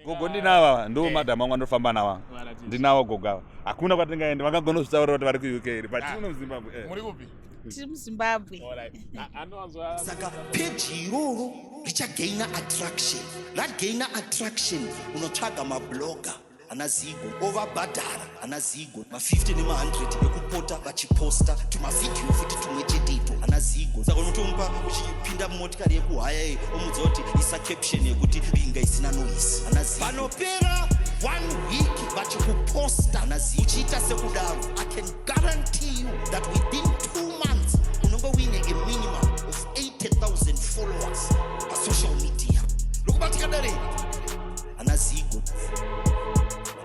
Gogo ndinava, ndo madam vangu andofamba nava. Ndinavo gogo ava. Hakuna kwatingaende, vangagona kuzvitaurira kuti vari kuUK here, but tiri muZimbabwe. Muri kupi? Tiri muZimbabwe. Saka peji iroro richagaina attraction. Ragaina attraction, unotsvaga mablogger ana Zigo, ovabhadhara ana Zigo ma50 nema100 ekupota vachiposta tumavhidhiyo futi tumwe chete ito ana Zigo. Saka unotomupa uchipinda mumotikari yekuhaya iyi, omudza kuti isa caption yekuti "Binga isina noise", ana Zigo. Panopera one week vachikuposta ana Zigo, uchiita sekudaro, I can guarantee you that within 2 months unonge uine a minimum of 80,000 followers pasocial media. Ndokubatika dare ana Zigo,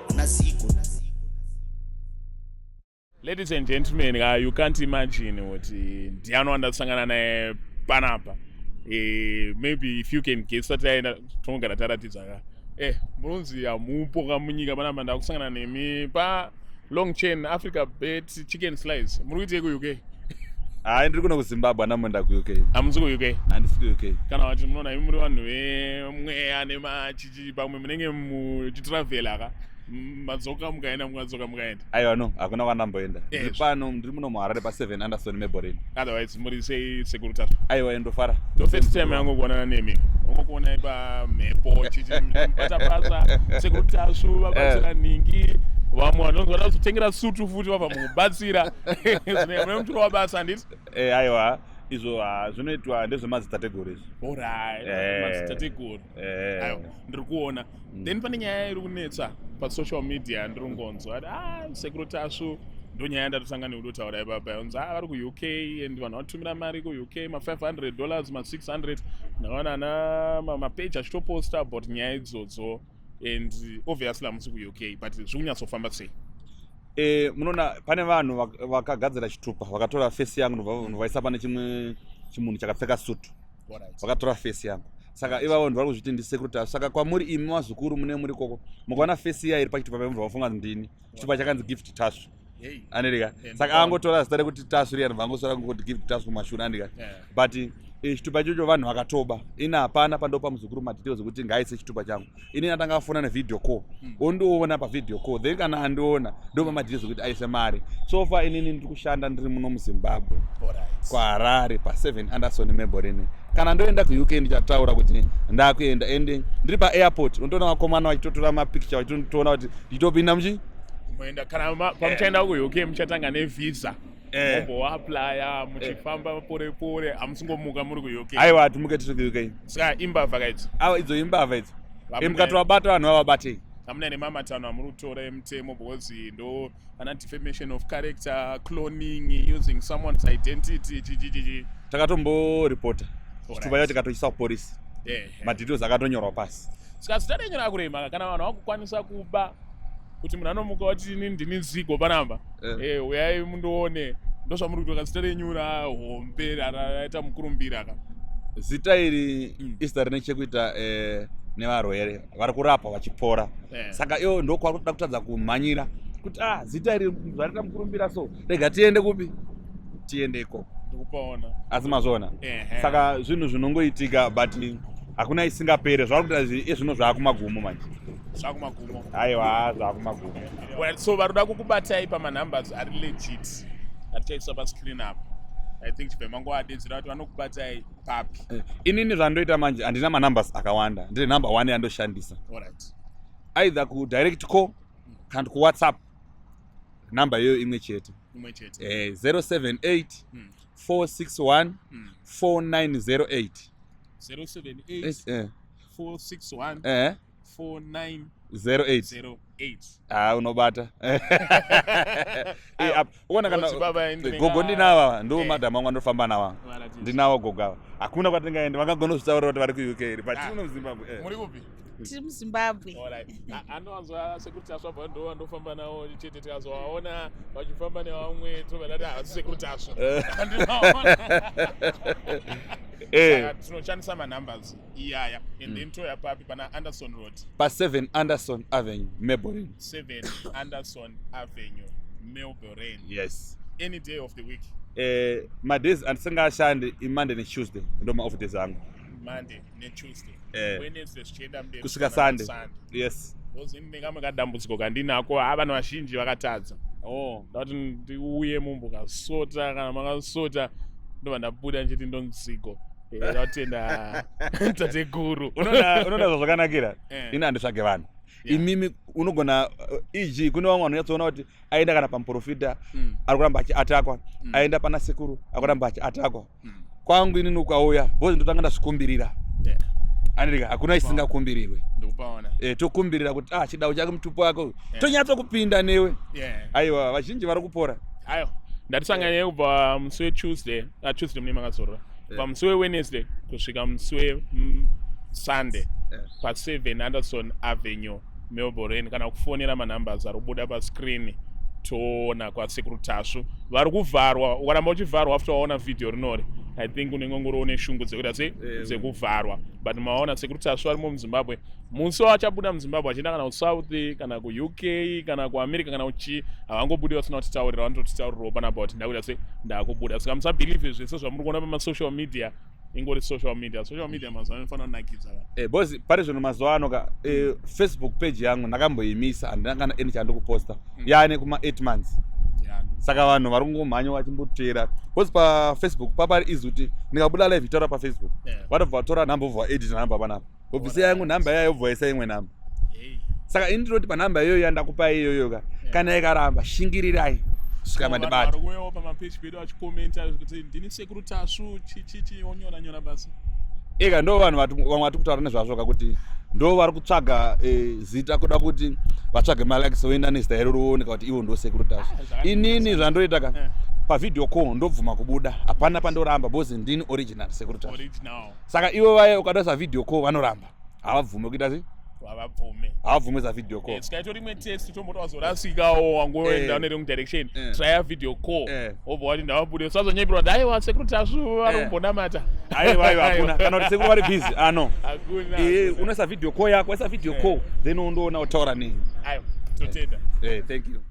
ana Zigo. Ladies and gentlemen, you can't imagine kuti ndiani wandasangana naye panapa. Maybe if you can guess, taenda tongogara taratidza ka. Munonzi hamupo kamunyika panapa, ndakusangana nemi pa Long Chain Africa Bet Chicken Slice. Muri kuitei kuUK? Hayi, ndiri kuno kuZimbabwe, andamboenda kuUK. Hamusi kuUK? Handisi kuUK. Kana kuti munoona imi muri vanhu vemweya nemachichi, pamwe munenge muchitravhela ka, madzoka mukaenda, mukadzoka mukaenda. Aiwa, no, hakuna kwandamboenda. Ndiri pano, ndiri muno muHarare pa7 Anderson Mabelreign. Otherwise muri sei, Sekuru Tasvu? Aiwa, indofara. Ndo first time yangu kuonana nemi, ungokuonai pamhepo chichibata basa. Sekuru Tasvu vabatsira nhingi, vamwe vanonzi vada kuzotengera sutu futi vabva mukubatsira. Mune mutoro wabasa, handiti? Aiwa, izvo zvinoitwa ndezvemadzitateguru izvi. Alright, madzitateguru. Aiwa, ndiri kuona. Then pane nyaya iri kunetsa pasocial media, ndiri kungonzwa kuti ah, Sekuru Tasvu, ndo nyaya yandatotanga nekutotaura ipapa, unzi ah, vari kuUK and vanhu vatumira mari kuUK, ma$500, ma600. Ndakaona ana mapeji achitoposta about nyaya idzodzo, and obviously hamusi kuUK, but zviri kunyatsofamba sei? Munoona pane vanhu vakagadzira chitupa, vakatora face yangu, ndovaisa pane chimwe chimunhu chakapfeka sutu. Vakatora face yangu, saka ivavo ndo vari kuzviti ndiSekuru Tasvu. Saka kwamuri imi vazukuru mune muri koko, mukaona face iya iri pachitupa pemubva vafunga ndini. Chitupa chakanzi Gift Tasvu, andika? Saka angotora zita rekuti Tasvu riya, ndobva angosora kungoti Gift Tasvu kumashure, andika? But chitupa ichocho vanhu vakatoba. Ini hapana pandopa muzukuru madetails ekuti ngaaise chitupa changu. Ini atanga afona nevideo call, ondiona pavideo call, then kana andiona ndopa madetails ekuti aise mari. So far inini ndiri kushanda ndiri muno muZimbabwe, kuHarare, pa7 Anderson Mabelreign. Kana ndoenda kuUK ndichataura kuti ndakuenda, ende ndiri paairport unotoona vakomana vachitotora mapicture, vachitoona kuti ndichitopinda muchi Moenda kana pamuchaenda kuUK, muchatanga nevhisa, momboapplya muchifamba pore pore, hamusingomuka muri kuUK. Aiwa, hatimuke tiri kuUK. Saka imbavha kaidzi? Ava idzo imbavha idzo. Mukatovabatwa vanhu vavabatei. Hamuna nemamatano amuri kutora emutemo? Because ndo ana defamation of character, cloning, using someone's identity, chichichichi. Takatomboripota chitupa chacho, tikatochisa kupolisi, madetails akatonyorwa pasi. Saka zita renyu rakurema, kana vanhu vakukwanisa kuba kuti munhu anomuka wati ini ndini Zigo panamba, uyai mundione, ndozvamuri kutoka zita renyu rahombe raita mukurumbira ka. Zita iri izita rine chekuita nevarwere vari kurapwa vachipora. Saka iwo ndokwakuda kutadza kumhanyira kuti ah, zita iri zvarita mukurumbira, so rega tiende kupi, tiende ikoko. Ndikupaona. Asi mazviona? Saka zvinhu zvinongoitika, but hakuna isingapere. Zvari kuita izvino zvaakumagumo manje. Zvakumagumo? Aiwa, zvaakumagumo. Well, so vari kuda kukubatai pamanumbers ari legit atichaisa pascreen apa, I think chibva mangoadedzera kuti vanokubatai papi. Inini zvandoita manje, handina manumbers akawanda, ndine number one yandoshandisa, either kudirect call kana kuWhatsApp, namba iyoyo imwe chete. Imwe chete. 078 461 4908. 078 461 49 08. 08. Ah, unobata. Uona kana Oti baba ndinga- gogo ndinava, ndo madam angu andofamba nava. Varatidza. Ndinavo gogo ava, hakuna kwatingaende. Vangagona kuzvitaurira kuti vari kuUK here, but Ah. tiri muno muZimbabwe. Muri kupi? Tiri muZimbabwe. Alright. Anowanzwa Sekuru Tasvu abva ndo vandofamba navo chete. Tikazovaona vachifamba nevamwe tobva tati havasi Sekuru Tasvu. Andinoona. Saka tinoshandisa manumbers iyaya, and then toya papi? Pana Anderson Road? Pa7 Anderson Avenue, Mabelreign. 7 Anderson Avenue, Mabelreign. Yes. Any day of the week? Madays andisingashandi iMonday neTuesday, ndo maoff days angu. Monday neTuesday. Eh. Wednesday zvichienda mberi Kusvika kusvika Sunday. Yes. Because ini nekamwe kadambudziko kandinako, ha, vanhu vazhinji vakatadza. Oh. Ndati ndiuye mumbokasota, kana makasota ndobva ndabuda ndichiti ndonzigo. Ndatenda tateguru. Unoona zvazvakanakira? Eh. Ini handitsvage vanhu. Yeah. Imimi unogona eg kune vamwe vanonyatsoona kuti aenda kana pamuprofita, ari kuramba achiatakwa, aenda pana sekuru, ari kuramba achiatakwa. Kwangu inini ukauya, because ndotanga ndazvikumbirira. Andika hakuna isingakumbirirwe. Ndikupaona. Tokumbirira kuti ah, chidao chake, mutupo wako, tonyatsokupinda newe. Yeah. Aiwa, vazhinji vari kupora. Ayo, ndatisangane kubva musi weTuesday, Tuesday mune makazorora, kubva musi weWednesday kusvika musi weSunday pa7 Anderson Avenue, Melbourne, kana kufonera manumbers ari kubuda pascreen. Toona kwaSekuru Tasvu vari kuvharwa. Ukaramba uchivharwa after waona vhidhiyo rinori, I think unenge ngoriwo neshungu dzekuita sei, dzekuvharwa. But maona Sekuru Tasvu varimo muZimbabwe. Musi wachabuda muZimbabwe achienda kana kuSouth, kana kuUK, kana kuAmerica, kana kuchii, havangobudi vasina kutitaurira. Vanototitaurirawo panapa kuti ndakuita sei, ndakubuda. Saka musabelieve zvese zvamuri kuona pamasocial media. Ingori social media. Social media mazuva ano inofanira kunakidza vanhu. Because pari zvino mazuva ano ka, Facebook page yangu ndakamboimisa, handina kana any chandikuposta, yaane kuma 8 months. Saka vanhu vari kungomhanya vachimbotera, because paFacebook papari easy kuti ndikabuda live itaura paFacebook, vanobva vatora nhamba, vobva vaedita nhamba panapa, vobvisa yangu nhamba yayo, vobva vaisa imwe nhamba. Saka ini ndinoti panhamba iyoyo yandakupai iyoyo ka, kana ikaramba, shingirirai kusvika mandibata. Vari kuuyawo pamapeji pedu achikomenta kuti ndini Sekuru Tasvu, chichichi, onyora nyora basi. Eka, ndo vanhu vamwe vari kutaura nezvazvo ka, kuti ndo vari kutsvaga zita, kuda kuti vatsvage malikes, voenda nezita iroro, vooneka kuti ivo ndo Sekuru Tasvu. Inini zvandoita ka, pavideo call ndobvuma kubuda, hapana pandoramba, because ndini original Sekuru Tasvu. Original. Saka ivo vaya ukada savideo call vanoramba, havabvume kuita sei? Havabvume. Havabvume savideo call. Tikaita rimwe test, tomboti wazorasikawo, wangoenda ne wrong direction, try a video call, wobva wati ndavabude, usazonyepera kuti aiwa, Sekuru Tasvu vari kumbonamata. Aiwa, aiwa, hakuna. Kana kuti sekuru vari busy, ano. Hakuna. Unoisa video call yako, waisa video call, then undoona utaura neni. Aiwa, totenda. Thank you.